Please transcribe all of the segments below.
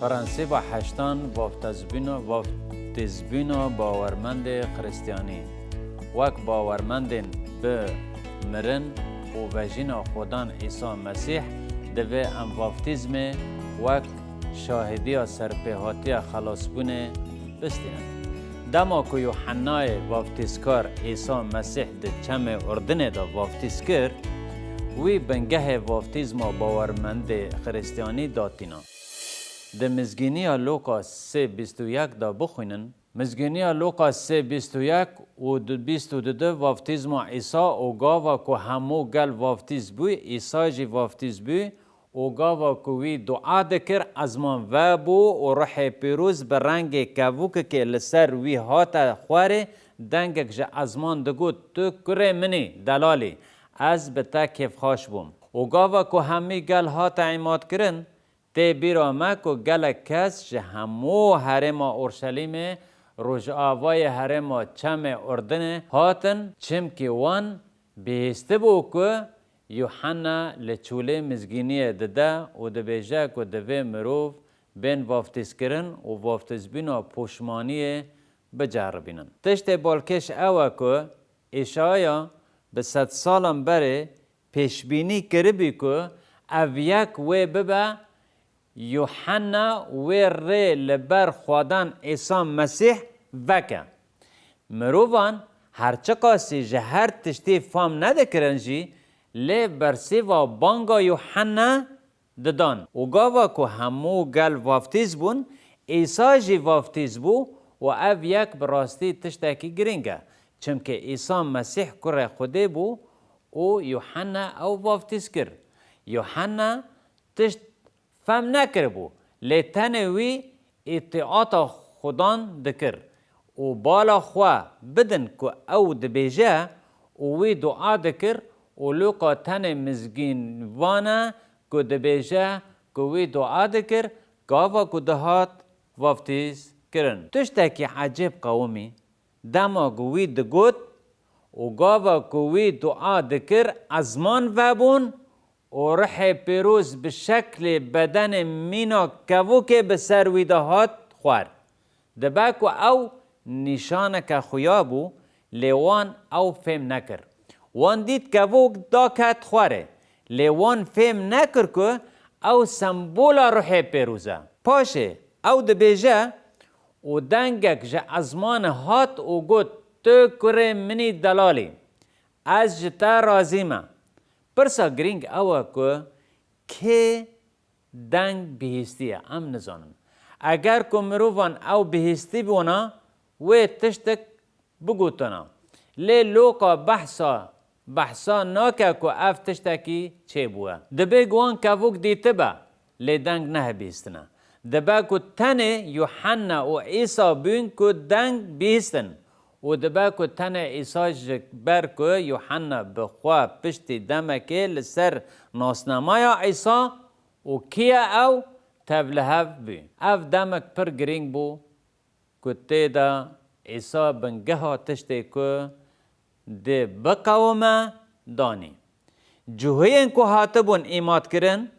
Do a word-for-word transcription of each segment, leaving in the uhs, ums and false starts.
Prensîba heştan vaftizbûna, vaftizbûna bawermendê Xiristiyanî. Wek bawermendên bi mirin û vejîna Xudan Îsa Mesîh, divê em vaftîzmê wek şahîdiya serpêhatiya xelasbûnê bistînin. Dema ku Yuhennayê Vaftîzkar Îsa Mesîh di çemê Urdinê de vaftîz kir, wî bingehê vaftîzma bawermendê Xiristiyanî datîna. Di Mizgîniya Lûqa sê bîst û yek de bixwînin. Mizgîniya Lûqa sê bîst û yek û du, bîst û du de vaftîzma Îsa û gava ku hemû gel vaftîz bû, Îsa jî vaftîz bû û gava ku wî dua dikir, ezman vebû û Ruhê Pîroz bi rengê kevokekê li ser wî hate xwarê, dengek ji ezman digot, Tu kurê min î, delalî, ez bi te kêfxweş bûm. Û gava ku hemî gel hate îmadkirin, tê bîra me ku gelek kes ji hemû herêma Orşelîmê, rojavayê herêma çemê Urdinê hatin, çimkî wan bihîstibû ku Yuhanna li çolê mizgîniyê dide û dibêje ku divê mirov bên vaftîzkirin û vaftîzbûna poşmaniyê biceribînin. Tiştê balkêş ew e ku Îşaya bi sedsalan berê pêşbînî kiribî ku ev yek wê bibe Yuhanna, wê rê li ber Xwedan Îsa Mesîh veke. Mirovan her çiqasî ji her tiştî fam nedikirin jî, lê bersîva banga Yuhanna didan. Û gava ku hemû gel vaftîz bûn, Îsa jî vaftîz bû û ev yek bi rastî tiştekî girîng e. Çimkî Îsa Mesîh kurê Xwedê bû û Yuhanna ew vaftîz kir. Yuhanna tişt fem nekiribû, lê tenê wî îtîata Xudan dikir û bala xwe bidin ku ew dibêje û wî dua dikir û Lûqa tenê mizgînvan e ku dibêje ku wî dua dikir, gava ku dihat vaftîz kirin. Tiştekî ecêb qewimî, dema ku wî digot û gava ku wî dua dikir, ezman vebûn û Ruhê Pîroz bi şeklê bedenê mîna kevokê bi ser wî de hat xwar. Dibe ku ew nîşaneke xuya bû, lê wan ew fêm nekir. Wan dît kevok daket xwarê, lê wan fêm nekir ku ew sembola Ruhê Pêroz e. Paşê ew dibêje, û dengek ji ezmanê hat û got, Tu kurê min î, delalî, ez ji te razî me. Pirsa girîng ew e ku kê deng bihîstiye, em nizanin. Eger ku mirovan ew bihîstî bona, wê tiştek bigotana. Lê Lûqa behsa, behsa nake ku ev tiştekî çêbûye. Dibê ku wan kevok dîtibe, lê deng nehebihîstine. Dibe ku tenê Yuhanna û Îsa bûn ku deng bihîstin. Û dibe ku tenê Îsa ji ber ku Yuhanna bi xwe piştî demekê li ser nasnamaya Îsa û kî ye ew tevlihev bû. Ev demek pir girîng bû ku tê de Îsa bingeha tiştê ku dê biqewime danî. Cihûyên ku hatibûn îmadkirin,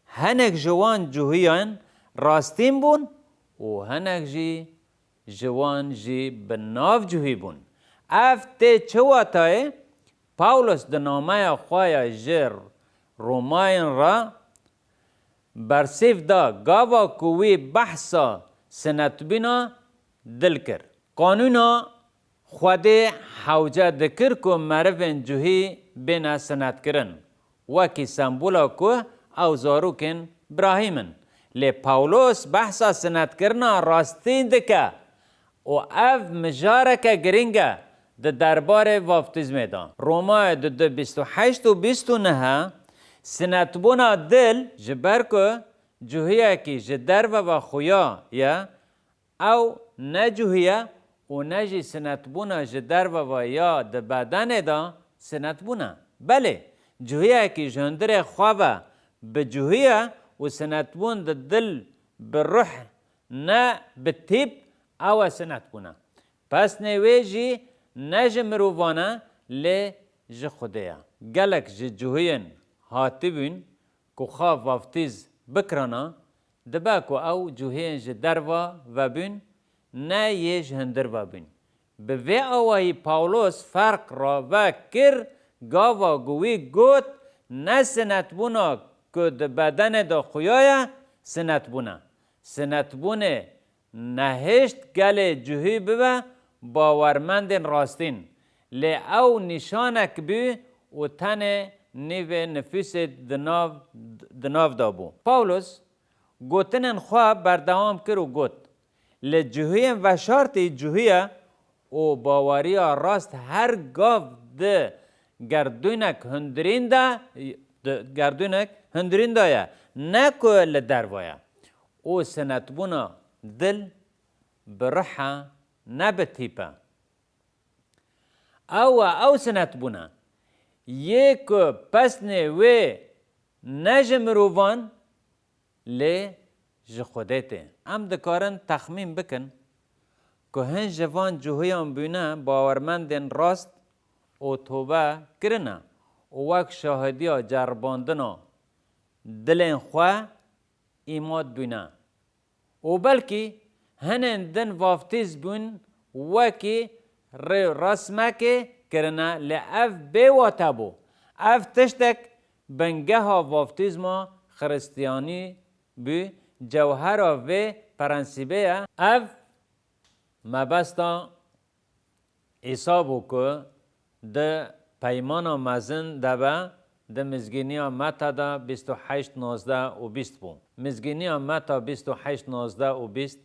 hinek ji wan cihûyan rastîn bûn û hinek jî ji wan jî bi nav cihû bûn. Ev tê çi watayê? Pawlos di nameya xwe ya ji Romayên re bersîv da gava ku wî behsa sinetbûna dil kir. Qanûna Xwedê hewce dikir ku merivên cihî bêne sinetkirin, wekî sembola ku ew zarokên Birahîm in. Lê Pawlos behsa sinetkirina rastî dike û ev mijareke girîng e di derbarê vaftîzmê de. Romayê du du bîst û heşt û bîst û neh, sinetbûna dil, ji ber ku cihiyekî ji derve ve xuya ye, ew ne cihî ye û ne jî sinetbûna ji derve ve ya di bedenê de sinetbûn e. Belê, cihiyekî ji hundirê xwe ve bi cihî ye û sinetbûn di dil, bi ruh, ne bi tîp, ew e sinetbûn e. Pesnê wê jî ne ji mirovan e, lê ji Xwedê ye. Gelek ji cihiyên hatibûn ku xwe vaftîz bikirana, Dibe ku ew cihiyên ji derva vebûn, ne yê ji hundir vebûn. Bi vê awayî Pawlos ferq rave kir, gava ku wî got, ne sinetbûna ku di bedenê de xuya ye, sinetbûn e. Sinetbûnê nehişt gelê cihî bibe bawermendên rastîn, lê ew nîşanek bû û tenê nîvê nifûsê di nav, di nav de bû. Pawlos gotinên xwe berdewam kir û got, li cihiyên veşartî cihî ye û baweriya rast her gav di gerdûnek hundirîn de, di gerdûnek hundirîn de ye, ne ku li derve ye. Û sinetbûna dil bi ruh e, ne bi tîp e. Ew e, ew sinetbûn e. Yê ku pesnê wê ne ji mirovan, lê ji Xwedê tê. Em dikarin texmîn bikin ku hin ji van cuhiyan bûne bawermendên rast û tobe kirine û wek şahidiya ceribandina dilên xwe îmat bûne. Û belkî hinên din vaftîz bûn wekî rê resmekê kirine, lê ev bêwate bû. Ev tiştek bingeha vaftîzma Xiristiyanî bû, cewhera vê prensîbê ye. Ev mebesta Îsa bû ku di Peymana Mezin de be, di Mizgîniya Meta de bîst û heşt nozdeh û bîst bû. Mizgîniya Meta bîst û heşt nozdeh û bîst,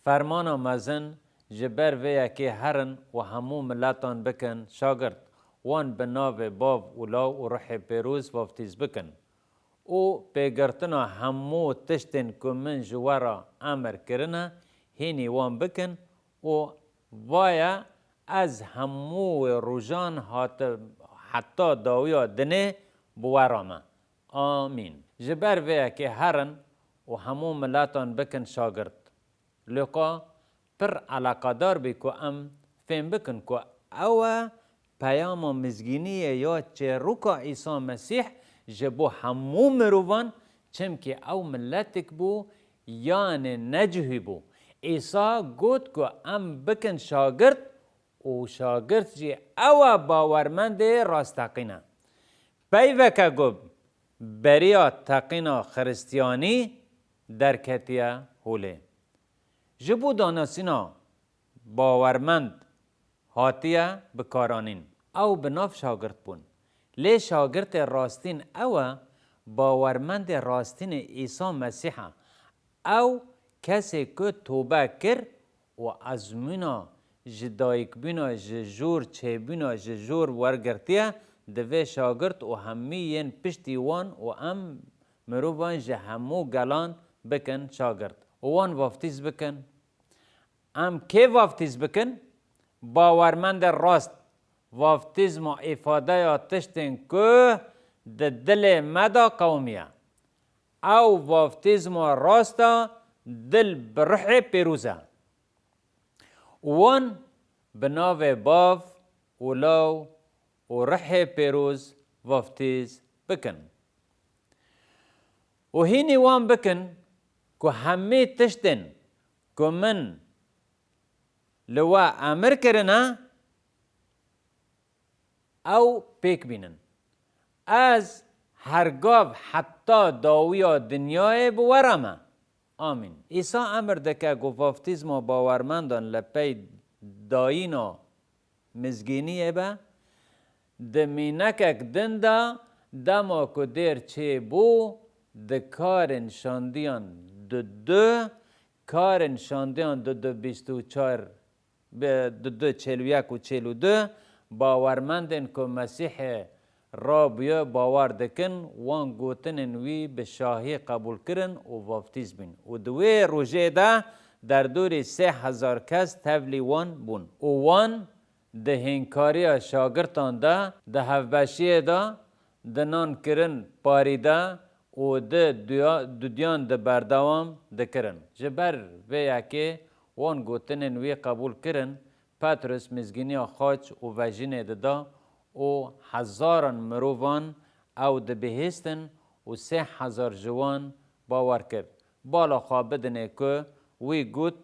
Fermana Mezin, ji ber vê yekê herin û hemû miletan bikin şagirt, wan bi navê Bav û Law û Ruhê Pêroz vaftîz bikin. û pêgirtina hemû tiştên ku min ji we re emir kirine, hînî wan bikin û vaye ez hemû wê rojan hate, heta dawiya dinê bi we re me. Amîn. Ji ber vê yekê herin û hemû miletan bikin şagirt. Luqa pir eleqedar bî ku em fêm bikin ku ew e peyama mizgîniyê ya çêroka Îsa Mesîh ji bo hemû mirovan, çimkî ew miletik bû, yanê necihî bû. Îsa got ku em bikin şagirt û şagirt jî ew e bawermendê rasteqîn e. Peyveke ku beriya teqîna Xiristiyanî derketiye holê. Ji bo danasîna bawermend hatiye bikaranîn. Ew bi nav şagirt bûn. Lê şagirtê rastîn ew e, bawermendê rastînê Îsa Mesîh e. Ew kesê ku tobe kir û ezmûna ji dayikbûna ji jor çêbûna ji jor wergirtiye, divê şagirt û hemî yên piştî wan û em mirovan ji hemû gelan bikin şagirt û wan vaftîz bikin. Em kê vaftîz bikin? Bawermendê rast. Vaftîzma îfadeya tiştên ku di dilê me de qewimiye. Ew vaftîzma rast e, dil bi ruhê pêroz e. Û wan bi navê Bav û Law û Ruhê Pêroz vaftîz bikin. Û hînî wan bikin ku hemî tiştên ku min li we emir kirine, ew pêk bînin. Ez her gav heta dawiya dinyayê bi we re me. Amîn. Îsa emir dike ku vaftîzma bawermendan li pey dayîna mizgîniyê be, di mînekek din de dema ku dêr çêbû, di Karên Şandiyan du du, Karên Şandiyan du du bîst û çar, bi du du çêl û yek û çêl û du, bawermendên ku Mesîhê rabûye bawer dikin, wan gotinên wî bi şahî qebûl kirin û vaftîz bûn. Û di wê rojê de derdorî sê hezar kes tevlî wan bûn. Û wan di hînkariya şagirtan de, di hevbeşiyê de, di nan kirin parî de û di duya-, dudiyan di berdewam dikirin. Ji ber vê yekê wan gotinên wî qebûl kirin, Petrus mizgîniya xaç û vejînê dida û hezaran mirovan ew dibihîstin û sê hezar ji wan bawer kir. bala xwe bidinê ku wî got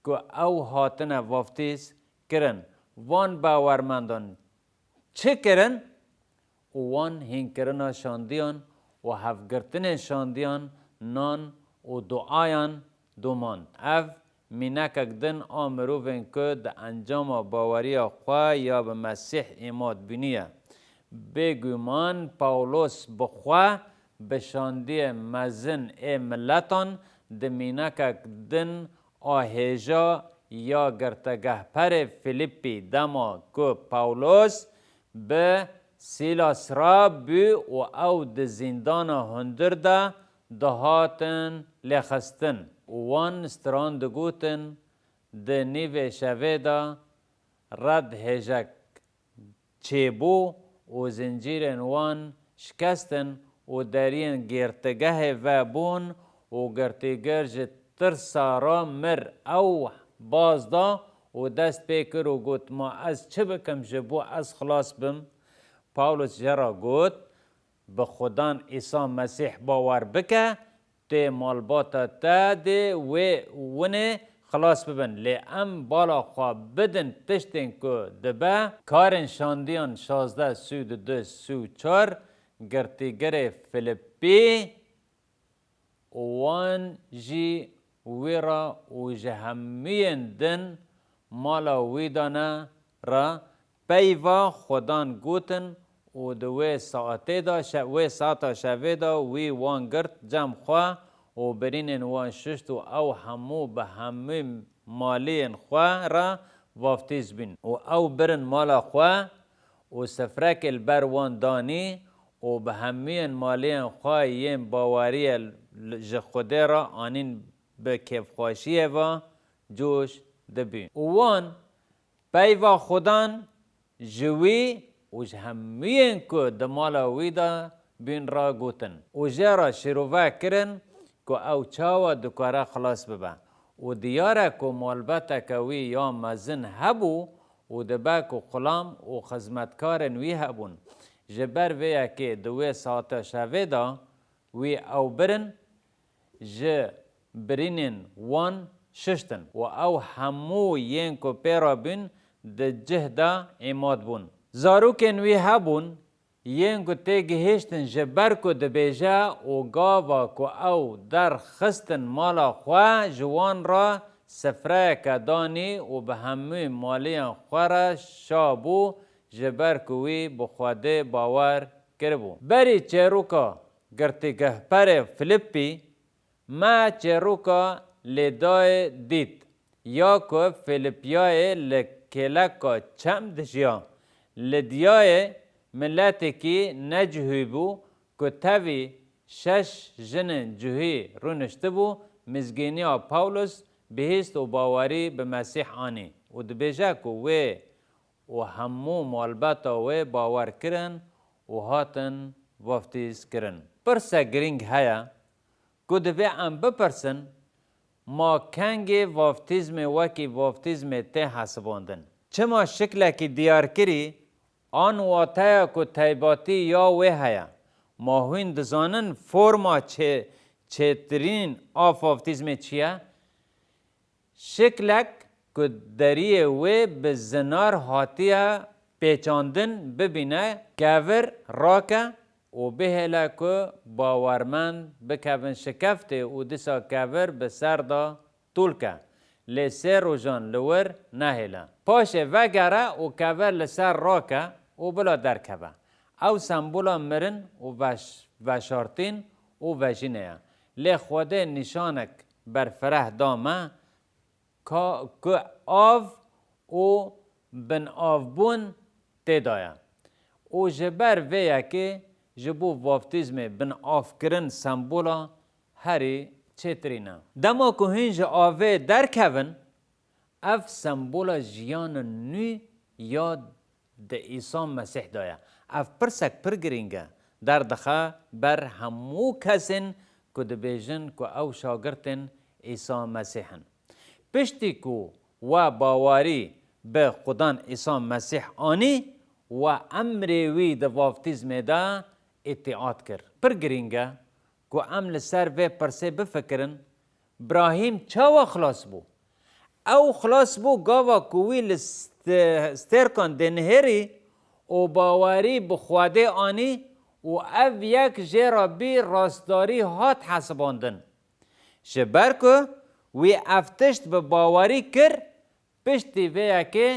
ku ew hatine vaftîz kirin. Van bawermendan çi kirin? Û wan hînkirina şandiyan û hevgirtinên şandiyan, nan û duayan domand. Ev mînekek din a mirovên ku di encama baweriya xwe ya bi Mesîh îmad bûnî ye. Bêguman Pawlos bi xwe bi şandiyê mezin ê miletan di mînekek din a hêja ya girtegehperê Fîlîpî, dema ku Pawlos bi Sîlas re bû û ew di zîndana hundir de dihatin lêxistin û wan stran digotin, di nîvê şevê de red hêjek çêbû û zincîrên wan şikestin û deriyên girtîgehê vebûn û girtîgir ji tirsa re mir. Ew baz da û dest pê kir û got, "Ma ez çi bikim ji bo ez xilas bim?" Pawlos jê re got, "Bi Xudan Îsa Mesîh bawer bike, tê malbata te dê wê winê xilas bibin. Lê em bala xwe bidin tiştên ku dibe." Karên Şandiyan şazdeh, sî û du, sî û çar, girtîgirê Filipî û wan jî wî re û ji hemûyên din mala wî de ne re peyva Xudan gotin û di wê saetê de, şe-, wê saeta şevê de wî wan girt cem xwe û birînên wan şişt û ew hemû bi hemû maliyên xwe re vaftîz bûn. Û ew birin mala xwe û sifrekê li ber wan danî û bi hemûyên maliyên xwe yên baweriyê li, ji Xwedê re anîn bi kêfxweşiyê ve coş dibûn. Û wan peyva Xudan ji wî û ji hemûyên ku di mala wî de bûn re gotin û jê re şîrove kirin ku ew çawa dikare xilas bibe. Û diyar e ku malbateke wî ya mezin hebû û dibe ku xulam û xizmetkarên wî hebûn. Ji ber vê yekê di wê saeta şevê de wî ew birin, ji birînên wan şiştin û ew hemû yên ku pê re bûn di cih de îmad bûn. Zarokên wî hebûn, yên ku têgihiştin ji ber ku dibêje û gava ku ew derxistin mala xwe, ji wan re sifreyeke danî û bi hemû maliyên xwe re şa bû, ji ber ku wî bi Xwedê bawer kiribû. Berî çêroka girtîgehperê Filipî, me çêroka Lîdayê dît, ya ku Filipiyayê li kêleka çem dijiya. Lîdiyayê miletekî necihûy bû ku tevî şeş jinên cihûy rûniştibû, mizgîniya Pawlos bihîst û bawerî bi Mesîh anî û dibêje ku wê û hemû malbata wê bawer kirin û hatin vaftîz kirin. Pirsek girîng heye ku divê em bipirsin, ma kengê vaftîzmê wekî vaftîzmê tê hesibandin? Çima şiklekî diyarkirî an wateya ku taybetî ya wê heye? Ma hûn dizanin forma çê-, çêtirîn a vaftîzmê çi ye? Şiklek ku deriyê wê bi zinar hatiye pêçandin bibîne, kevir rake û bihêle ku bawermend bikevin şikeftê û dîsa kevir bi ser de tûl ke, lê sê rojan li wir nehêle. Paşê vegere û kevir li ser rake û bila derkeve. Ew sembola mirin û veş-, veşartîn û vejînê ye. Lê Xwedê nîşanek berfireh da me, ka, ku av û binavbûn tê de ye. Û ji ber vê yekê ji bo vaftîzmê binavkirin sembola herî çêtirîn e. Dema ku hûn ji avê derkevin, ev sembola jiyana nû ya di Îsa Mesîh de ye. Ev pirsek pir girîng e. Derdixe ber hemû kesên ku dibêjin ku ew şagirtên Îsa Mesîh in. Piştî ku we bawerî bi Xudan Îsa Mesîh anî, we emrê wî di vaftîzmê de îtîat kir. Pir girîng e ku em li ser vê pirsê bifikirin, Îbrahîm çawa xilas bû? Ew xilas bû gava ku wî li ste-, stêrkan dinihêrî û bawerî bi Xwedê anî û ev yek jê re bî rastdarî hat hesibandin. Ji ber ku wî ev tişt bi bawerî kir, piştî vê yekê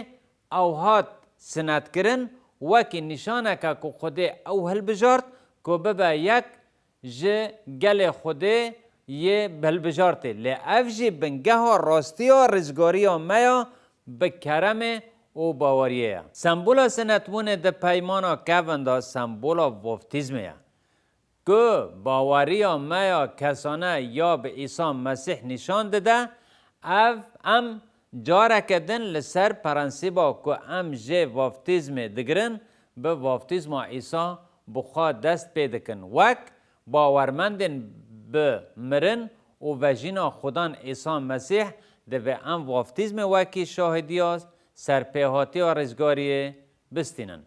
ew hat sinetkirin, wekî nîşaneke ku Xwedê ew hilbijart ku bibe yek ji gelê Xwedê yê hilbijartê. Lê ev jî bingeha rastiya rizgariya me ya bi keremê û baweriyê ye. Sembola sinetbûnê di peymana kevin de sembola vaftîzmê ye. Ku baweriya me ya kesane ya bi Îsa Mesîh nîşan dide, ev em careke din li ser prensîba ku em jê vaftîzmê digirin, bi vaftîzma Îsa bi xwe dest pê dikin. Wek bawermendên bi mirin û vejîna Xudan Îsa Mesîh, divê em vaftîzmê wekî şahidiya serpêhatiya rizgariyê bistînin.